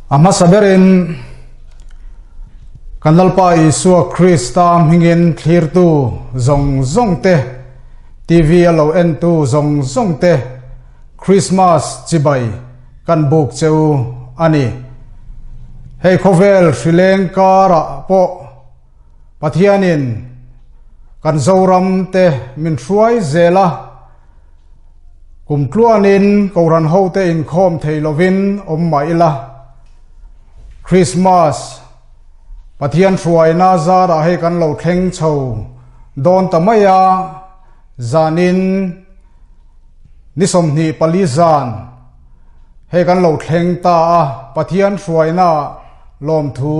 A hmasa berin kan Lalpa Isua Krista hmingin thlirtu zawng zawng te, TV a lo entu zawng zawng te Krismas chibai kan buk che u a ni. Hei khawvel hrileng karah pawh Pathianin kan Zoram te min hruai zel a, kum tluanin Kohhran hote inkhawm thei lovin awm mah ila, Krismas Pathian hruaina zarah hei kan lo thleng chho dawn ta mai a, zanin ni 24 zan hei kan lo thleng ta a, Pathian hruaina lawmthu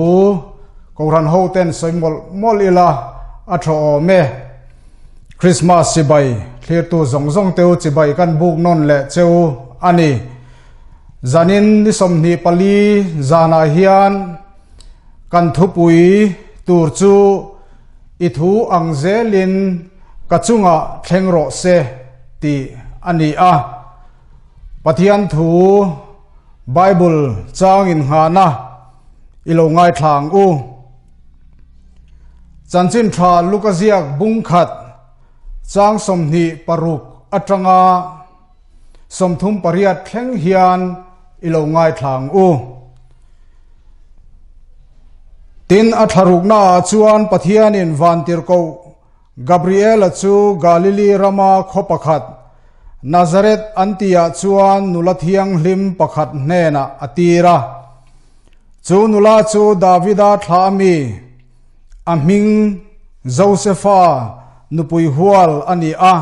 Kohhran hoten sawi mawlh mawlh ila a tha awm e. Christmas chibai thlirtu zawng zawng teu chibai kan buk nawn leh cheu a ni. Zanin ni 24 zanah hian kan thupui tur chu i thu ang zelin ka chungah thleng rawh se tih a ni a. Pathian thu Bible chang innghahna i lo ngaithla ang u. Chanchin tha Luka ziak bung khat chang 26 atanga 38 thleng hian i lo ngaithla ang u. Tin, a thlaruknaah chuan Pathianin vantirhkoh Gabriela chu Galili rama khaw pakhat, Nazareth an tihah chuan nula thianghlim pakhat hnenah a tir a. Chu nula chu Davida thlah a mi, a hming Josefa nupui hual a ni a.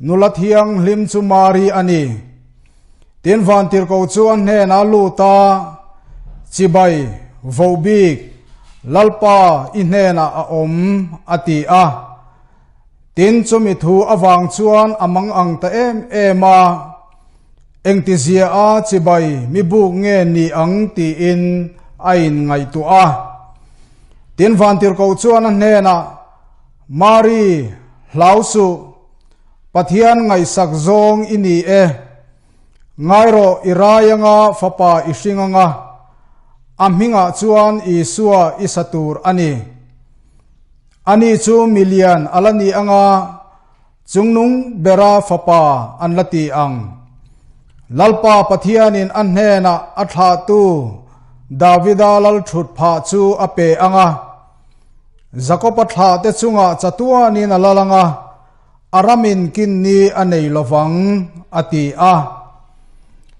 Nula thianghlim chu Mari a ni. Tin vantirhkoh chu a hnenah lut a, Chibai, vohbik, Lalpa i hnenah a awm, a ti a. Tin chumi thu avang chuan a mang ang ta em em a, Engtizia a chibai mi buk nge ni ang tiin a inngaihtuah a. Tin vantirhkoh chuan a hnenah, Mari, hlau suh, Pathian ngaihsak zawng i ni e. Ngai rawh i rai anga fapa i hring anga, a hmingah chuan Isua i sa tur a ni. Ani chu milian a la ni anga, chungnung bera fapa an la ti ang. Lalpa Pathianin a hnenah a thlahtu Davida lal thut phah chu a pe anga, Jakoba thlahte chungah chatuanin a lal anga, a ramin kin ni a nei lovang, a ti a.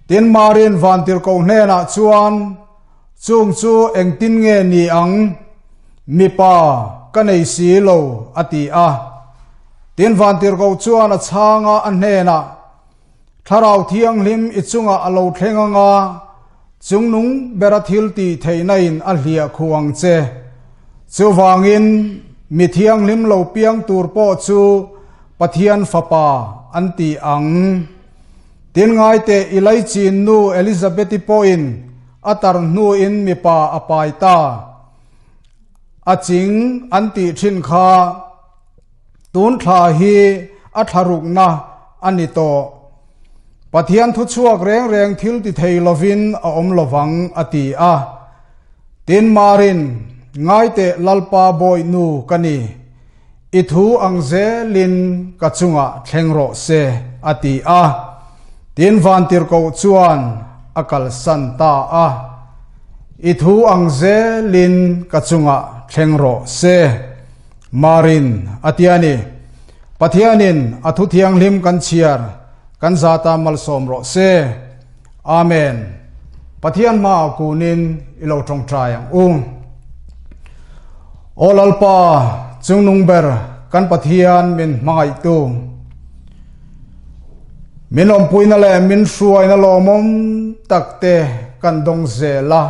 Tin, Marin vantirhkoh hnenah chuan, Chung chu engtin nge ni ang? Mipa ka nei si lo, a ti a. Tin, vantirhkoh chuan a chhanga a hnenah, Thlarau Thianghlim i chungah a lo thleng anga, chungnung bera thil tih theihna in a hliah khuh ang che. Chuvangin, mi thianghlim lo piang tur pawh chu Pathian Fapa an ti ang. Tin ngaiteh i laichin nu Elizabeth-i pawhin a tar hnuin mipa a pai ta. A ching an tih thin kha. Tun thla hi a thlarukna a ni tawh. Pathian thuchhuak reng reng thil ti thei lovin a awm lovang a ti a. Tin Marin, Ngaiteh Lalpa Bawihnu ka ni, i thu ang zelin ka chungah thleng rawh se a ti a. Tin vantirhkoh chuan a kalsan ta a. I thu ang zelin ka chungah thleng rawh se. Marin a ti a ni. Pathianin a thu thianghlim kan chhiar kan zata malsawm rawh se. Amen. Pathian hmaah kunin i lo tawngtai ang u. Aw Lalpa, chungnung ber kan Pathian min hmangaihtu, min awmpuina leh min hruaina lawmawm takte kan dawng zel a.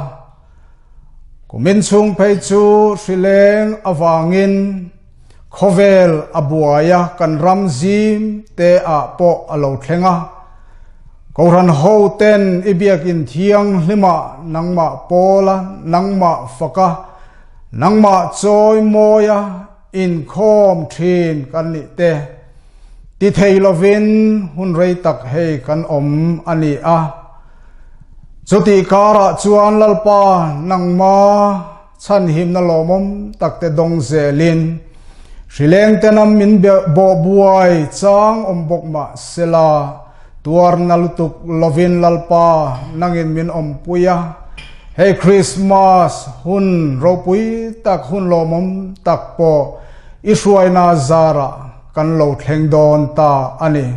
Kumin chhung phei chu hrileng avangin khawvel a buai a, kan ram zim te ah pawh a lo thleng a. Kohhran ho ten i biakin thianghlimah nangmah pawla, nangmah faka, nangmah chawi mawia inkhawm thin kan nih te ti thei lovin hun rei tak hei kan awm a ni a. Chutih karah chuan Lalpa nangma chhanhimna lawmawm takte dawng zelin hrileng tena min bawh buai chang awm bawk mah sela, tuarna lutuk lovin Lalpa nangin min awmpui a, hei Krismas hun ropui tak hun lawmawm tak pawh i hruaina zarah kan lo thleng dawn ta a ni.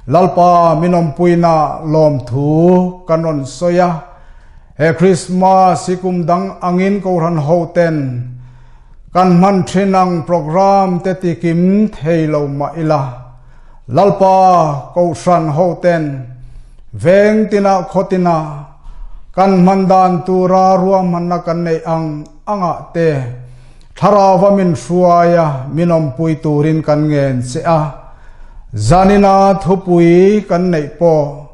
Lalpa min awmpuina lawmthu kan rawn sawi a, he Krismas hi kum dang angin Kohhran hoten kan hman thin ang programme te tikim thei lo mah ila, Lalpa Kohhran hoten veng tinah khaw tinah kan hman dan tura ruahmanna kan neih ang angah te, Thlarauva min hruai a, min awmpui turin kan ngen che a. Zanina thupui kan neih pawh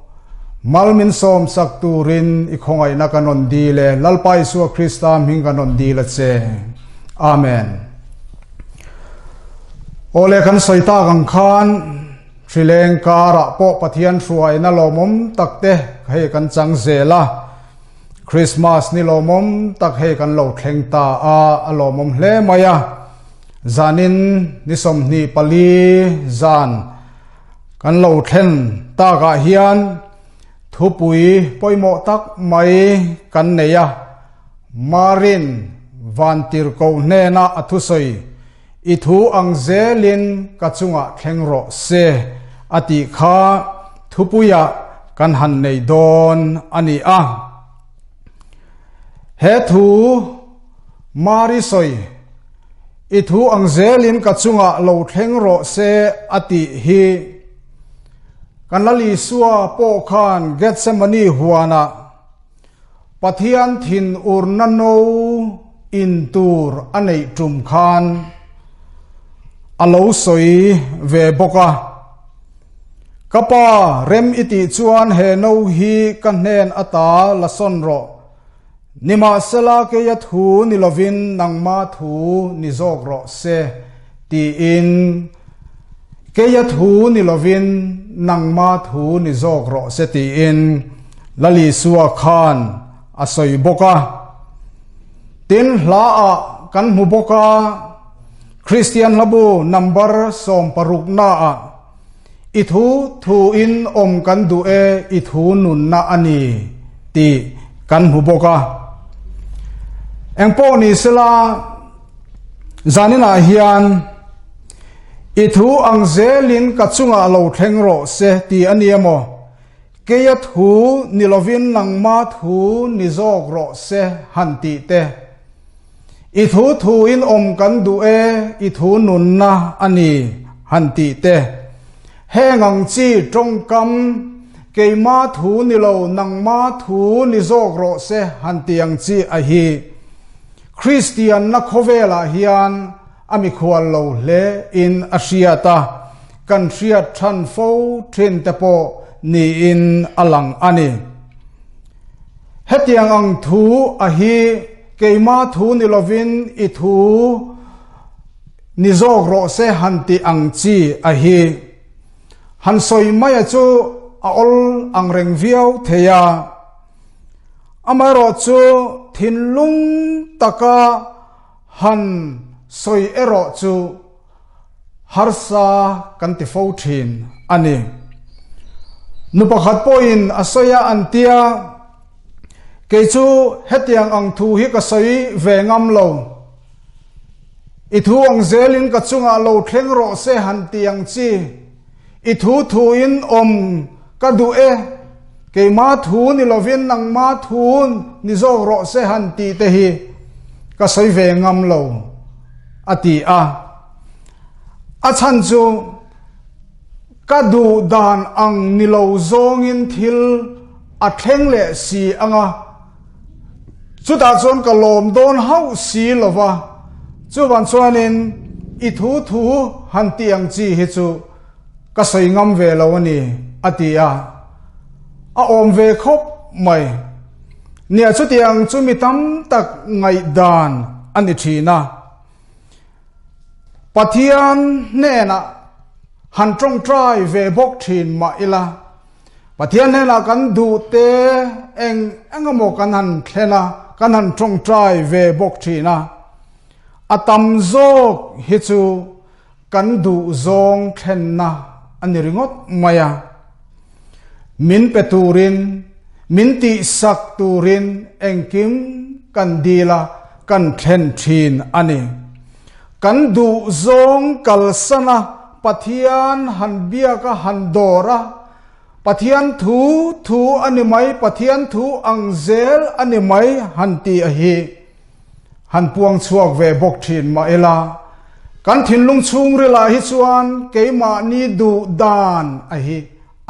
mal min sawmsak turin i khawngaihna kan rawn dil e. Lalpa Isua Krista hming kan rawn dil a che. Amen. Awle kan sawi tak ang khan Hrileng karah pawh Pathian hruaina lawmawm takte hei kan chang zel a. Christmas ni lawmawm tak hei kan lo thleng ta a, a lawmawm hle mai a. Zanin ni 24 zan kan lo thlen takah hian thupui pawimawh tak mai kan nei a, Marin Vantirhkoh hnena a thusawi I thu ang zelin ka chungah thleng rawh se a tih kha thupuiah kan han nei dawn a ni a. He thu Mari sawi, I thu ang zelin ka chungah lo thleng rawh se a tih hi kan Lal Isua pawh khan Gethsemane huanah Pathian thinurna no in tur a neih tum khan a lo sawi ve bawk a. Ka pa, rem i tih chuan he no hi ka hnen ata la sawn rawh. Nimahsela keia thu ni lovin nangma thu ni zawk rawh se, tiin Keia thu ni lovin nangma thu ni zawk rawh se tiin Lal Isua khan a sawi bawk a. Tin, hlaah kan hmu bawk a, Kristian hlabu number sawmparuknaah, I thu thuin awm kan duh e, i thu nunna a ni tih kan hmu bawk a. Engpawh ni sela, Zaninah hian i thu ang zelin ka chungah lo thleng rawh se ti a ni emaw, keia thu ni lovin nangma thu ni zawk rawh se han tih te. I thu thuin awm kan duh e, i thu nunna a ni han tih te. Heng ang chi tawngkam, keima thu ni lo nangma thu ni zawk rawh se han tih ang chi a hi. Kristianna khawvelah hian a mikhual lo hle in a hriat a, kan hriat than fo thin te pawh niin a lang a ni. Hetiang ang thu a hi keima thu ni lovin i thu ni zawk rawh se han tih ang chi a hi han sawi mai a chu a awl ang reng viau thei a. Amaherawhchu thinlung taka han sawi erawh chu harsa kan ti fo thin a ni. Nu pakhat pawhin a sawi a an tia, Kei chu hetiang ang thu hi ka sawi ve ngam lo. I thu ang zelin ka chungah lo thleng rawh se han ti ang chi. I thu thuin awm ka duh e, keima thu ni lovin nangma thu ni zawk rawh se han tih te hi ka sawi ve ngam lo, a ti a. A chhan chu ka duh dan ang ni lo zawngin thil a thleng leh si ang a, chutah chuan ka lawm dawn hauh si lo va, chuvang chuanin i thu thu han tih ang chi hi chu ka sawi ngam ve lo a ni, a ti a. A awm ve khawp mai. Nia chutiang chu mi tam tak ngaihdan a ni thin a. Pathian hnenah han tawngtai ve bawk thin mah ila. Pathian hnenah kan duh te eng eng emaw kan han thlen a, kan han tawngtai ve bawk thin a. A tam zawk hi chu kan duh zawng thlenna a ni ringawt mai a. Min pe turin, min tihsak turin engkim kan dil a, kan thlen thin a ni. Kan duh zawng kalsan a, Pathian han biak a, han dawr a, Pathian thu thu a ni mai, Pathian thu ang zel a ni mai han tih a hi han puang chhuak ve bawk thin mah ila, kan thinlung chhungrilah hi chuan keimahni duh dan a hi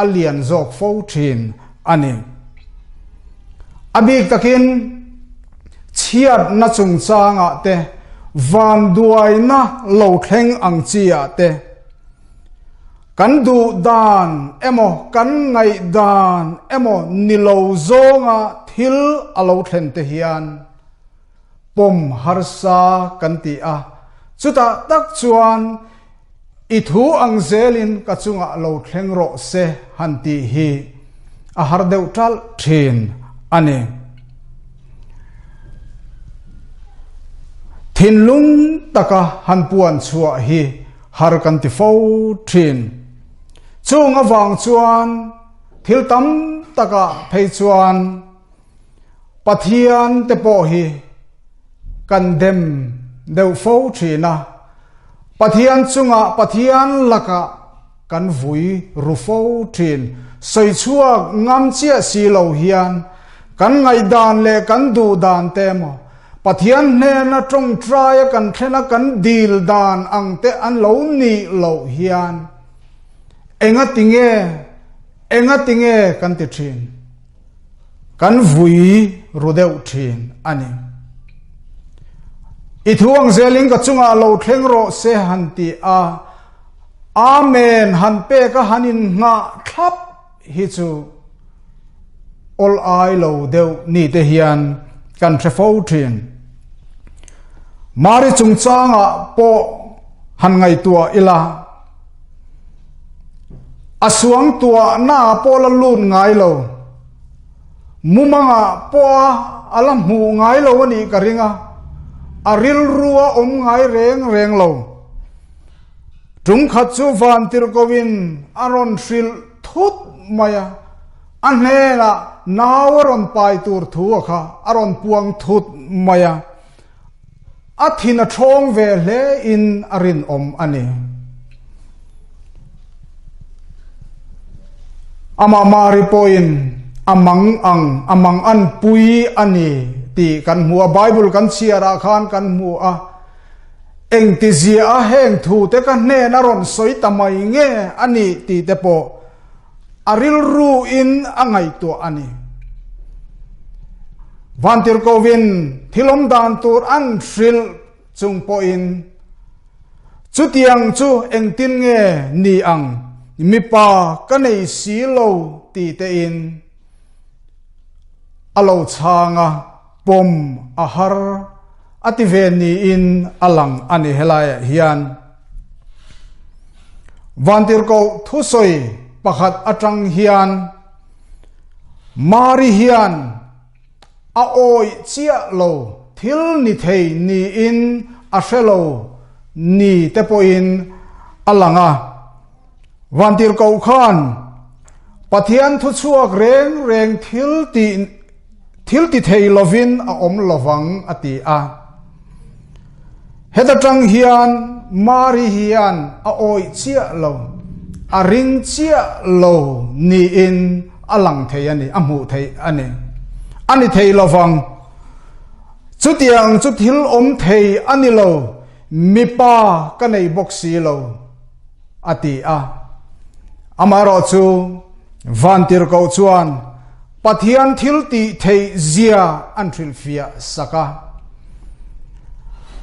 a lian zawk fo thin a ni. A bik takin chhiatna chungchangah te, vanduaina lo thleng ang chi ah te, kan duh dan emaw kan ngaih dan emaw ni lo zawnga thil a lo thlen te hian pawm harsa kan ti a, chutah tak chuan I thu ang zelin ka chungah lo thleng rawh se han tih hi a har deuh ṭalh ṭhin a ni. Thinlung taka han puan chhuah hi har kan ti fo ṭhin. Chung avang chuan thil tam takah phei chuan Pathian te pawh hi kan dem deuh fo thin a, Pathian chungah Pathian lakah kan vui ru fo thin. Sawi chhuak ngam chiah si lo hian kan ngaihdan leh kan duh dan te emaw Pathian hnena tawngtaia kan thlena kan dil dan ang te an lo nih loh hian engatinge engatinge kan ti thin. Kan vui ru deuh thin a ni. I thu ang zelin ka chungah lo thleng rawh se han ti a, Amen han pek a han innghah thlap hi chu awl ai lo deuh ni te hian kan hre fo thin. Mari chungchangah pawh han ngaihtuah ila, A suangtuahna pawh la lut ngai lo. Mumangah pawha a la hmuh ngai lo a nih ka ring a, a rilru a awm ngai reng reng lo. Ṭumkhat chu Vantirhkoin a rawn hrilh thut mai a, a hnenah nau a rawn pai tur thu a kha a rawn puang thut mai a. A thin a ṭhawng ve hle in a rinawm a ni. Amah Mari pawhin a mang ang, a mang an pui a ni tih kan hmu a, Bible kan chhiar ah khan kan hmu a, engtizia a heng thu te ka hnen a rawn sawi ta mai nge a ni tih te pawh A rilru in a ngaihtuah a ni. Vantirhkohvin thil awm dan tur an hrilh chung pawhin chutiang chu engtin nge ni ang, mipa ka nei si lo ti tein a lo chhang a, pawm a har a ti ve niin a lang a ni helaiah hian. Vantirhkoh thusawi pakhat atang hian Mari hian a awih chiah lo thil ni thei niin a hre lo ni te pawhin a lang a. Vantirhkoh khan Pathian thuchhuak reng reng thil tih thil ti thei lovin a awm lovang a ti a. Heta tang hian Mari hian a awih chiah lo, a ring chiah lo niin a lang thei a ni, a hmuh theih a ni. A ni thei lovang. Chutiang chu thil awm thei a ni lo, mipa ka nei bawk si lo. a ti a. Amaherawhchu, Vantirhkoh chuan Pathian thil tih theih zia an hrilhfiah sak a.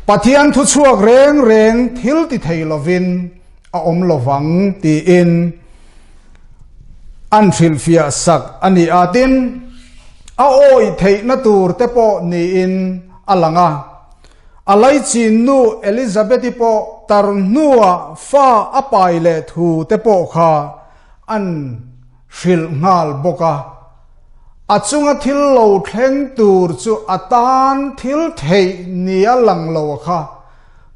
Pathian thuchhuak reng reng thil ti thei lovin a awm lovang tiin an hrilhfiah sak a ni a. Tin, a awih theihna tur te pawh niin a lang a. A laichin nu Elizabeth-i pawh tar hnuah fa a pai leh thu te pawh kha an hrilh nghal bawk a. A chunga thil lo thleng tur chu a tan thil theih nia lang lo a kha.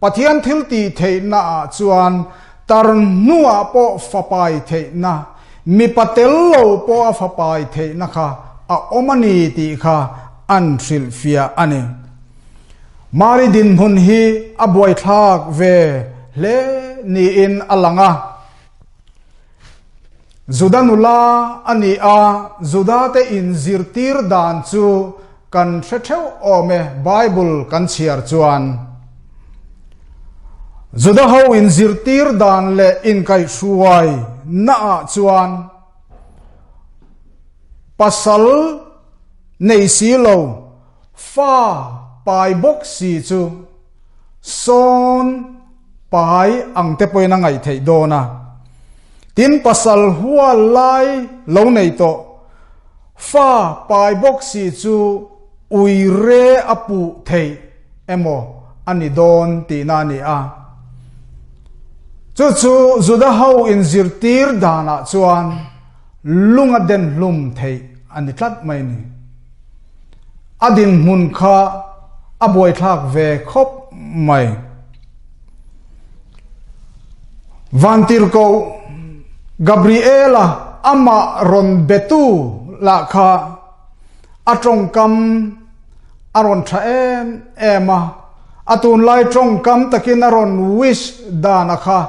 Pathian thil tih theihna ah chuan tar hnuah pawh fapai theihna, mipa tel lo pawh a fapai theihna kha a awm a ni tih kha an hrilhfiah a ni. Mari dinhmun hi a buaithlak ve hle niin a lang a. Juda nula a ni a, Judate inzirtir dan chu kan hre theuh awm e, Bible kan chhiar chuan. Juda ho inzirtir dan leh inkaihhruai naah chuan pasal nei si lo, fa pai bawk si chu sawn pai ang te pawhin a ngaih theih dawn a. Tin, pasal hual lai lo nei tawh, fa pai bawk si chu ui re a puh theih emaw a ni dawn tihna a ni a. Chu chu Juda ho inzirtir danah chuan lung a den hlum theih a ni tlat mai a ni. A dinhmun kha a buaithlak ve khawp mai. Vantirhkoh Gabriela amah rawn betu lah kha a tawngkam a rawn tha em em a, a tunlai tawngkam takin a rawn wish dan a kha,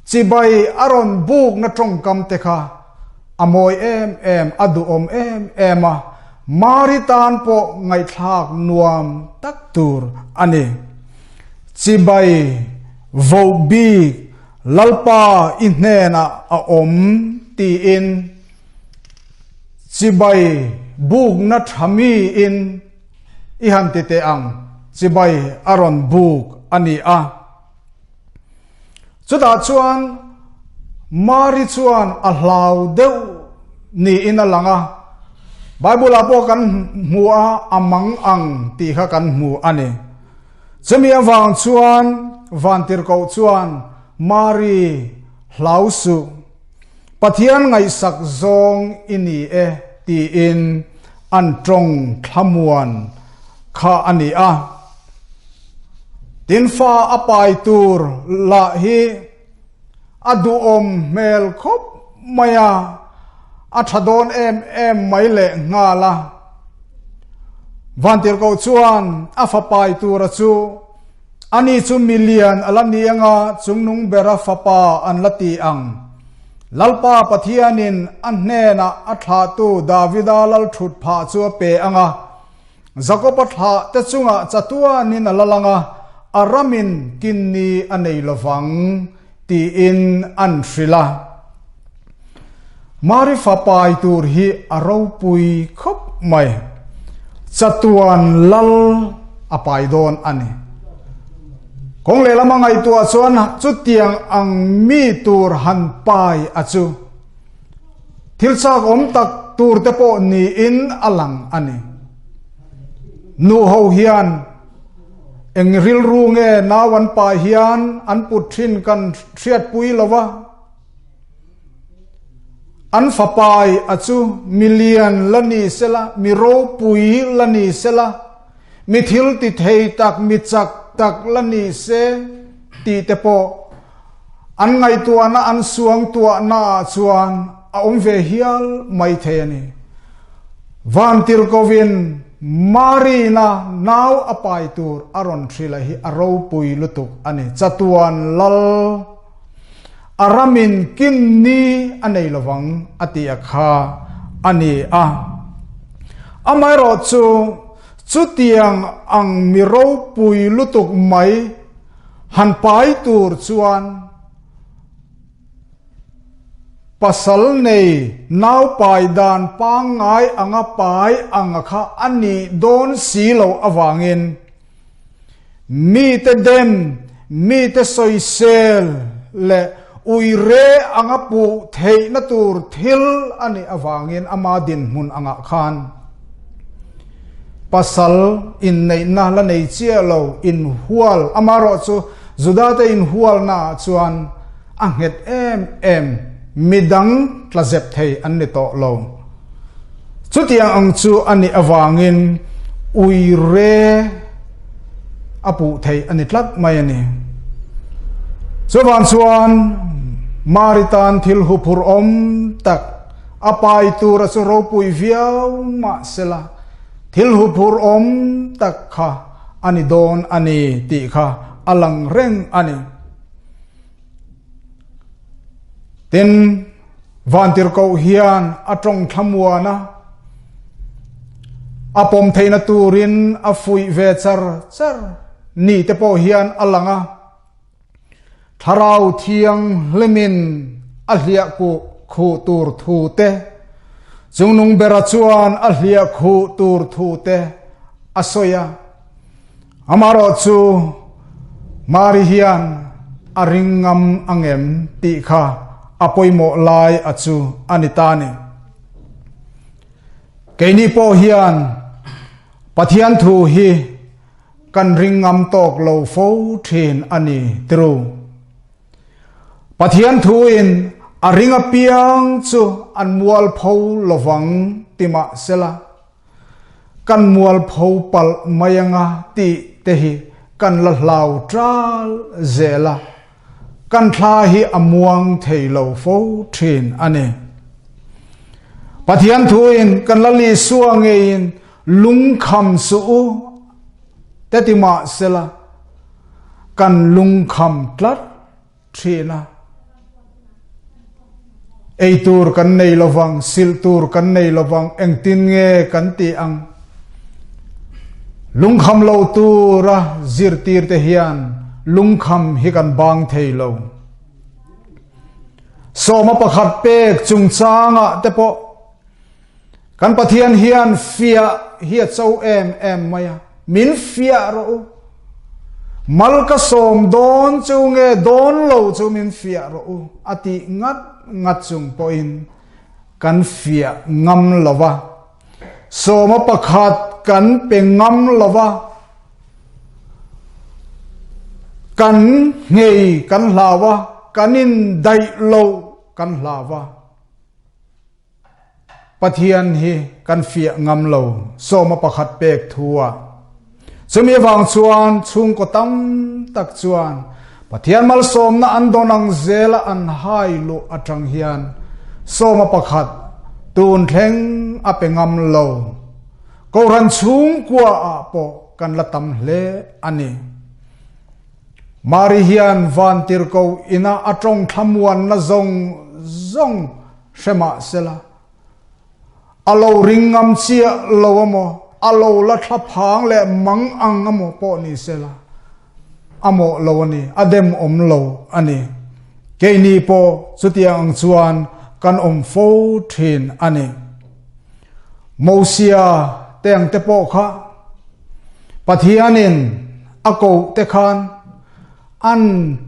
chibai a rawn bukna tawngkam te kha A mawi em em, a duhawm em em a, Mari tan pawh ngaihthlak nuam tak tur a ni. Chibai voh bik Lalpa i hnenah a awm tiin chibai bukna tha miin i han ti teh ang, chibai a rawn buk a ni a. Chutah chuan Mari chuan a hlau deuh niin a lang a, Bible-ah pawh kan hmu a, a mang ang tih kha kan hmu a ni. Chumi avang chuan Vantirhkoh chuan Mari hlau suh, Pathian ngaihsak zawng i ni e tiin an tawng thlamuan kha a ni a. Tin fa a pai tur lah hi a duhawm hmel khawp mai a, a tha dawn em em mai leh nghal a. Vantirhkoh chuan a fa pai tura chu ani chu milian a la ni anga chungnung bera fapa an la ti ang. Lalpa Pathianin a hnenah a thlahtu Davida lalthut phah chu a pe anga, Jakoba thlah te chungah chatuanin a la lang a, a ramin kinni a nei lo vang, tiin an hrilh a. Mari fapai tur hi a ropui khawp mai. Chatuan lal a pai dawn a ni. Kawng lehlam a ngaihtuah chuan chutiang ang mi tur han pai a chu. Thil chak awm tak tur te pawh niin a lang a ni. Nu ho hian eng rilru nge nau an pah hian an put thin kan hriatpui lo va. An fapai a chu mi lian la ni sela, mi ropui la ni sela, mi thil ti thei tak, mi chak tak la ni se tih te pawh An ngaihtuahna an suangtuahna ah chuan a awm ve hial mai thei a ni. Vantirhkovin Marina nau a pai tur a rawn hrilh hi a ropui lutuk a ni. Chatuan lal a ramin kinni a nei lovang a tih a kha a ni a. Amaherawhchu chutiang ang mi ropui lutuk mai Han pai tur chuan pasal nei nau pai dan pangngai anga pai anga kha a nih dawn si loh avangin mite dem, mite sawisel leh uire anga puh theihna tur thil a nih avangin ama dinhmun angah khan Pasal inneihna la nei chiah lo inhual, amaherawh chu Judate inhualnaah chuan a nghet em em. midang tla zep thei an ni tawh lo. Chutiang ang chu a nih avangin uire a puh theih a ni tlat mai a ni. Chuvang chuan Mari tan thil huphurh awm tak a pai tura chu ropui viau mah sela thil huphurh awm tak kha a ni dawn a ni tih kha a lang reng a ni. Tin, Vantirhkoh hian a tawng thlamuan a, a pawm theihna turin a fuih ve char char ni te pawh hian a lang a. Thlarau Thianghlimin a hliah kuh khuh tur thu te, Chungnung bera chuan a hliah khuh tur thu te a sawi a. Amaherawh chu Mari hian a ring ngam angem tih kha a pawimawh lai a chu a ni ta ni. Keini pawh hian Pathian thu hi kan ring ngam tawk lo fo thin a ni tiru. Pathian thuin a ring apiang chu an mualpho lovang ti mah sela. Kan mualpho palh mai anga tih te hi kan la hlau ṭal zel a, kan thla hi a muang thei lo fo ṭhin a ni. Pathian thuin kan la Lisua ngeiin lungkham suh u te ti mah sela, kan lungkham tlat Ṭhin a, ei tur kan nei lovang, silh tur kan nei lovang, engtin nge kan tih ang? Lungkham lo tura zirtirte hian lungkham hi kan bang thei lo. Sawma pakhat pek chungchangah te pawh Kan Pathian hian fiah hi a cho em em mai a, min fiah rawh u. Mal ka sawm dawn chu nge dawn lo chu min fiah rawh u a tih ngat ngat chung pawhin kan fiah ngam lo va, sawma pakhat kan pe ngam lo va, kan nghei kan hlau a, kan indaih lo kan hlau a. Pathian hi kan fiah ngam lo, sawma pakhat pek thu a. Chumi avang chuan chhungkaw tam tak chuan Pathian malsawmna an dawn ang zela an hai luh atang hian sawma pakhat tun thleng a pe ngam lo. Kohhran chhungkua ah pawh kan la tam hle a ni. Mari hian vantirhkoh ina a tawng thlamuanna zawng zawng Hre mah sela, a lo ring ngam chiah lo a maw, a lo la thla phang leh mang ang a maw pawh ni sela, a mawh lo a ni, a dem awm lo a ni. Keini pawh chutiang ang chuan kan awm fo thin a ni. Mosia te ang te pawh kha Pathianin a koh te khan an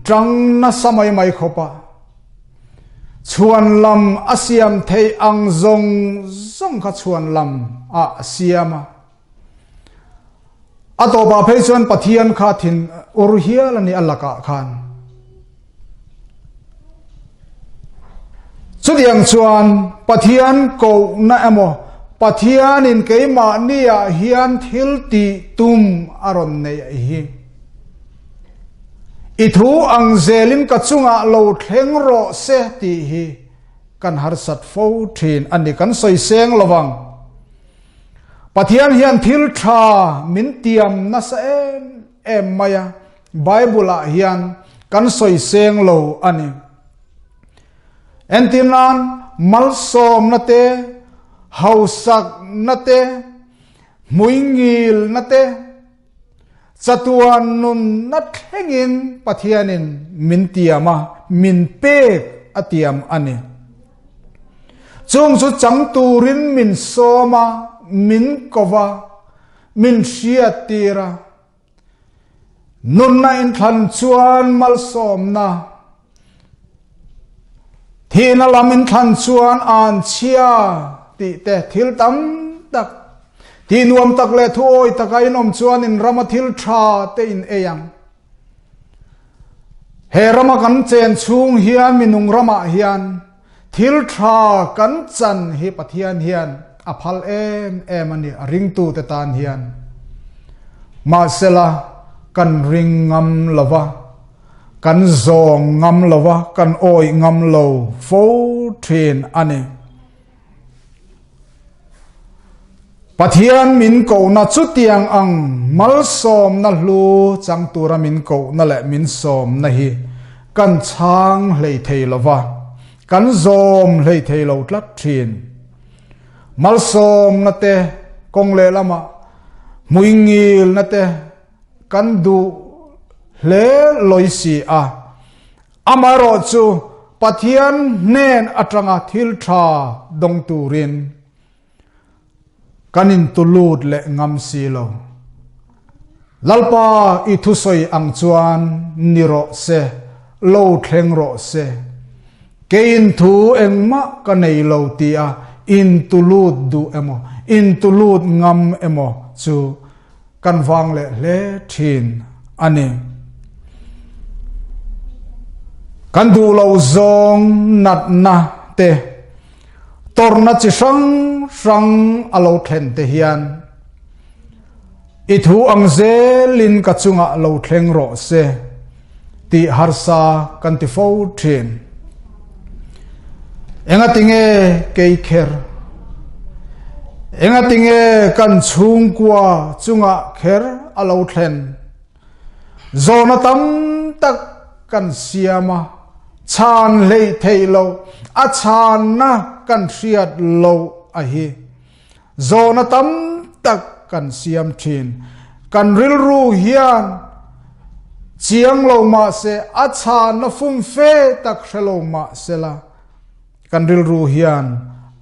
tang nasa mai mai khawp a. Chhuan lam a siam theih ang zawng zawng kha chhuan lam ah a siam a. A tawpah phei chuan Pathian kha thin ur hial a ni a lakah khan. Chutiang chuan Pathian kohna emaw Pathianin keimahniah hian thil tih tum a rawn neih hi. I thu ang zelin ka chungah lo thleng rawh se tih hi kan harsat fo thin a ni, kan sawi seng lo vang. Pathian hian thil tha min tiam nasa em em mai a, Bible ah hian kan sawi seng lo a ni. Entir nan malsawmna te, hausakna te, hmuingilna te, Chatuan nunna thlengin Pathianin min tiam a, min pek a tiam a ni. Chung chu chang turin min sawm a, min ko va, min hriattir a. Nunna inthlan chuan malsawmna, Thihna lam inthlan chuan an chhia tih te thil tam tak, tih nuam tak leh thu awi taka in awm chuan in rama thil tha te in ei ang. He rama kan chen chhung hian minung ramah hian. Thil tha kan chan hi Pathian hian a phal em em a ni, a ringtute tan hian. Mahsela, kan ring ngam lo va, kan zawng ngam lo va, kan awih ngam lo fo thin a ni. Pathian min kohna chutiang ang malsawmna hlu chang tura min kohna leh min sawmna hi kan chhang hlei thei lo va, kan zawm hlei thei lo tlat thin. Malsawmna te kawng lehlamah hmuingilna te kan duh hle lawi si a. Amaherawh chu Pathian hnen atanga thil tha dawng turin kan intulut leh ngam si lo. Lalpa i thusawi ang chuan ni rawh se, lo thleng rawh se. Keiin thu engmah ka nei lo tia intulut duh emaw, intulut ngam emaw chu Kan vang leh hle thin a ni. Kan duh loh zawng natna te, tawrhna chi hrang hrang a lo thlen te hian i thu ang zelin ka chungah lo thleng rawh se tih harsa kan ti fo thin. Engatinge kei kher? Engatinge kan chhungkua chungah kher a lo thlen? Zawhna tam tak kan siam a, chhan hleih theih loh, a chhanna kan hriat loh a hi. Zawhna tam tak kan siam thin. Kan rilru hian chiang lo mah se, a chhanna fum fe tak hre lo mah se la, kan rilru hian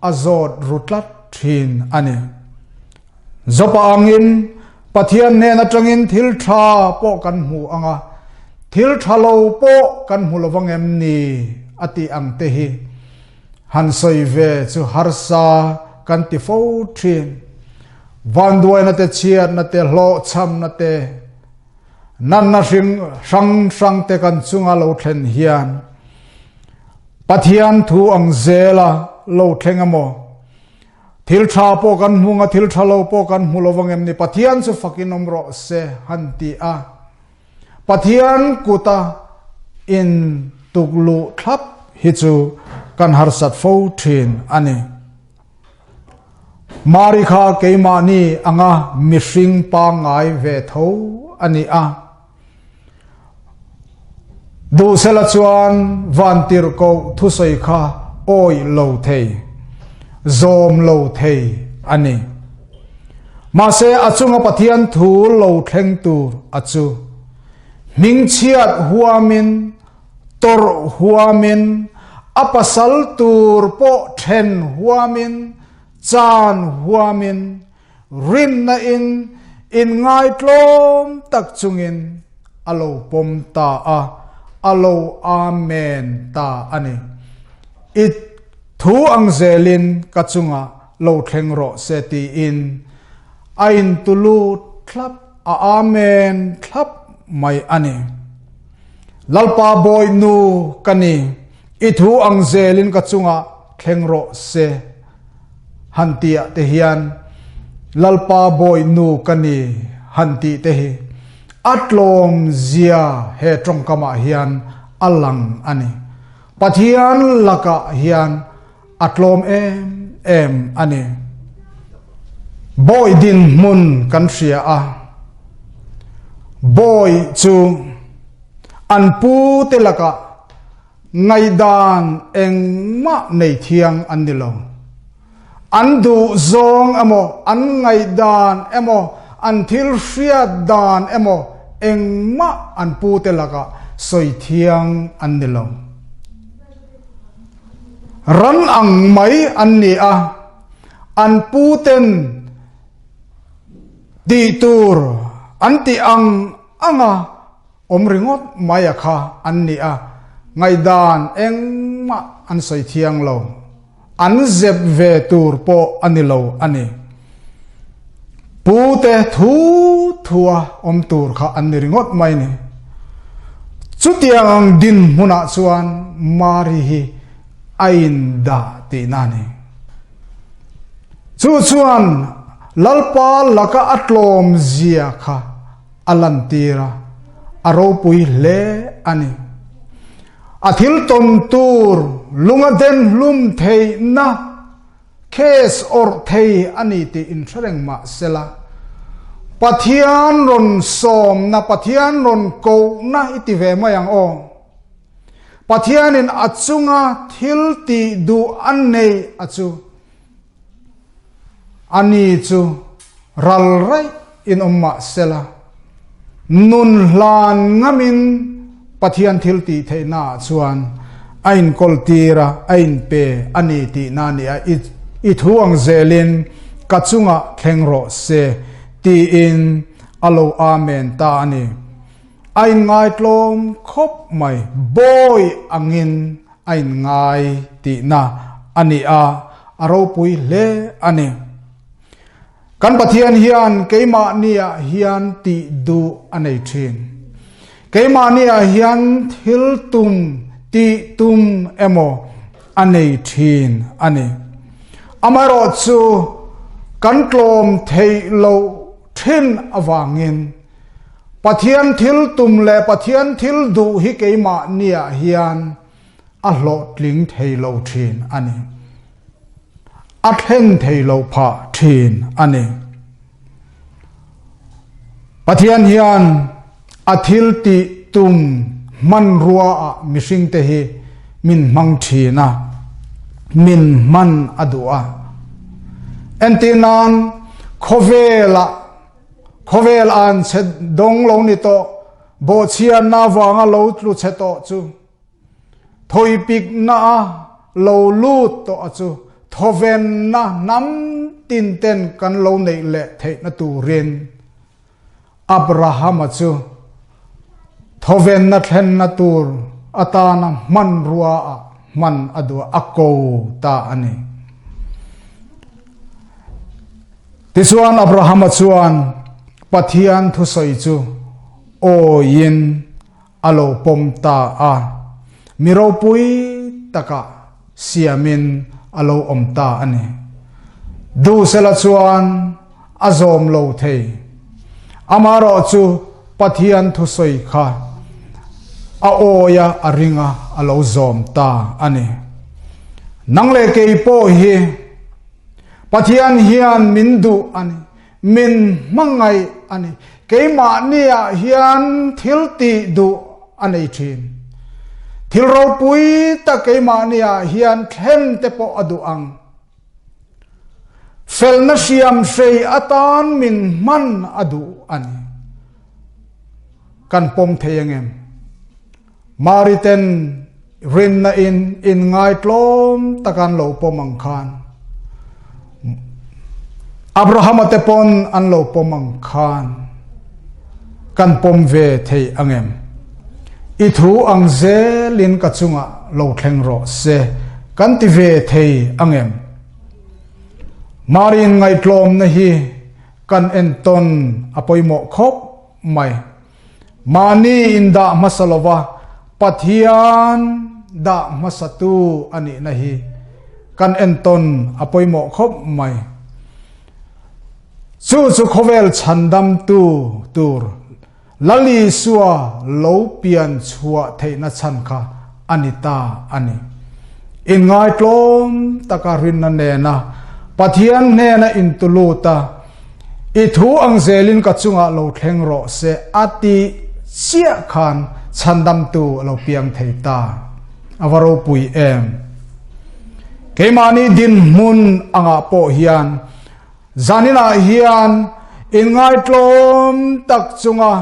a zawt ru tlat thin a ni. Zawpa angin Pathian hnen atangin thil tha pawh kan hmu ang a, thil tha lo pawh kan hmu lo vang em ni a tih ang te hi. Han sawi ve chu harsa kan ti fo thin. Vanduaina te, chhiatna te, hlawhchhamna te, natna hring hrang hrang te kan chunga lo thlen hian Pathian thu ang zela lo thleng emaw, thil tha pawh kan hmu nga, thil tha lo pawh kan hmu lo vang em ni, Pathian chu fakin awm rawh se han ti a. Pathian kuta in tukluh thlap hi chu kan harsat fo thin a ni. Mari kha keimahni anga mihring pangngai ve tho a ni a. Duhsela chuan vantirhkoh thusawi kha awih lo thei, zawm lo thei a ni. Mahse, a chunga Pathian thu lo thleng tur a chu hmingchhiat huamin, tawrh huamin, a pasal tur pawh then huamin, chan huamin, rinna in inngaitlawm tak chungin a lo pawm ta a, a lo Amen ta a ni. I thu ang zelin ka chungah lo thleng rawh se tiin a intulut thlap a Amen thlap mai a ni. Lalpa Bawihnu ka ni, i thu ang zelin ka chungah thleng rawh se han tihah te hian Lalpa Bawihnu ka ni han tih te hi a tlawm zia he tawngkamah hian a lang a ni. Pathian lakah hian A tlawm em em a ni. Bawi dinhmun kan hria a, bawi chu an pu te lakah ngaihdan engmah nei thiang an ni lo. An duh zawng emaw, an ngaihdan emaw, an thil hriat dan emaw engmah an pu te lakah sawi thiang an ni lo. Ran ang mai an ni a, an puten tih tur an tih ang anga awm ringawt mai a kha an ni a, ngaihdan engmah an sawi thiang lo, an zep ve tur pawh a ni lo a ni. Pute thu thua awm tur kha an ni ringawt mai ni. Chutiang ang dinhmunah chuan Mari hi a indah tihna a ni. Chu chuan Lalpa laka a tlawmzia kha a lantir a, a ropui hle a ni. A thil tawn tur lunga den hlum theihna case awrh thei a ni tih inhre reng mah sela, Pathian rawn sawmna, Pathian rawn kohna i ti ve mai ang aw. Pathianin a chunga thil tih duh a neih a chu a ni chu ral raih in awm mah sela, nun hlan ngamin Pathian thil tih theihnaah chuan a inkawl tir a, a inpe a ni tihna a ni a, i thu ang zelin ka chungah thleng rawh se tiin a lo Amen ta a ni. A inngaitlawm khawp mai, bawi angin a inngai tihna a ni a, a ropui hle a ni. Kan Pathian hian keimahniah hian tih duh a nei thin. Keimahniah hian thil tum, tih tum emaw a nei thin a ni. Amaherawhchu kan tlawm theih loh thin avangin Pathian thil tum leh Pathian thil duh hi keimahniah hian a hlawhtling thei lo thin a ni. A thlen thei lo phah thin a ni. Pathian hian a thil tih tum hmanrua ah mihringte hi min hmang thin a, min hman a duh a. Entirnan, khawvelah Khawvel an chhe dawng lo ni tawh, bawhchhiatna avanga lo tlu chhe tawh chu, thawipikna a lo lut tawh a chu thawvenna hnam tin ten kan lo neih leh theihna turin Abrahama chu thawvenna thlenna tur atana hmanrua ah hman a duh a, a ko ta a ni. Tichuan Abrahama chuan Pathian thusawi chu awiin a lo pawm ta a, mi ropui takah siamin a lo awm ta a ni. Duhsela chuan a zawm lo thei. Amaherawh chu Pathian thusawi kha a awi a, a ring a, a lo zawm ta a ni. Nang leh kei pawh hi Pathian hian min duh a ni, min hmangaih a ni. Keimahniah hian thil tih duh a nei thin. Thil ropui tak keimahniah hian thlen te pawh a duh ang. Felna hriam hrei atan min hman a duh a ni. Kan pawm thei angem? Mari ten rinna in inngaitlawm tak an lo pawm ang khan, Abrahama te pawn an lo pawm ang khan kan pawm ve thei angem? I thu ang zelin ka chungah lo thleng rawh se kan ti ve thei angem? Mari inngaitlawmna hi kan entawn a pawimawh khawp mai. Mahni indah hmasa lova Pathian dah hmasatu a nihna hi kan entawn a pawimawh khawp mai. Chu chu khawvel chhandamtu tur Lal Isua lo pian chhuah theihna chhan kha a ni ta a ni. Inngaitlawm taka rinna nena Pathian hnena intulut a, I thu ang zelin ka chungah lo thleng rawh se a ti chiah khan chhandamtu a lo piang thei ta. A va ropui em! Keimahni dinhmun angah pawh hian zaninah hian inngaitlawm tak chunga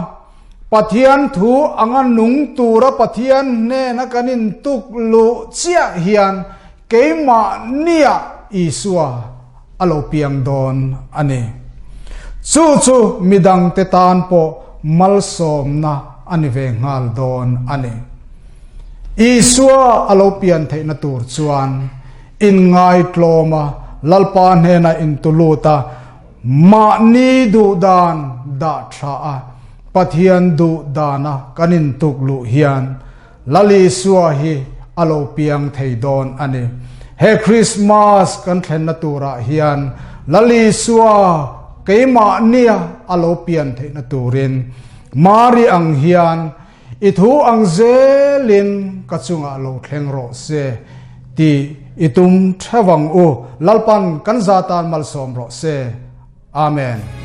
Pathian thu anga nung tura Pathian hnena kan intuk luh chiah hian Keimahniah Isua a lo piang dawn a ni. Chu chu midangte tan pawh malsawmna a ni ve nghal dawn a ni. Isua a lo pian theihna tur chuan inngaitlawm a, Lalpa hnena intulut a, mahni duhdan dah tha a, Pathian duhdana kan intuk luh hian Lal Isua hi A lo piang thei dawn a ni. He Krismas kan thlenna turah hian Lal Isua keimahnia a lo pian theihna turin Mari ang hian i thu ang zelin ka chungah lo thleng rawh se tih i tum theuh ang u. Lalpan kan za tan malsawm rawh se. Amen.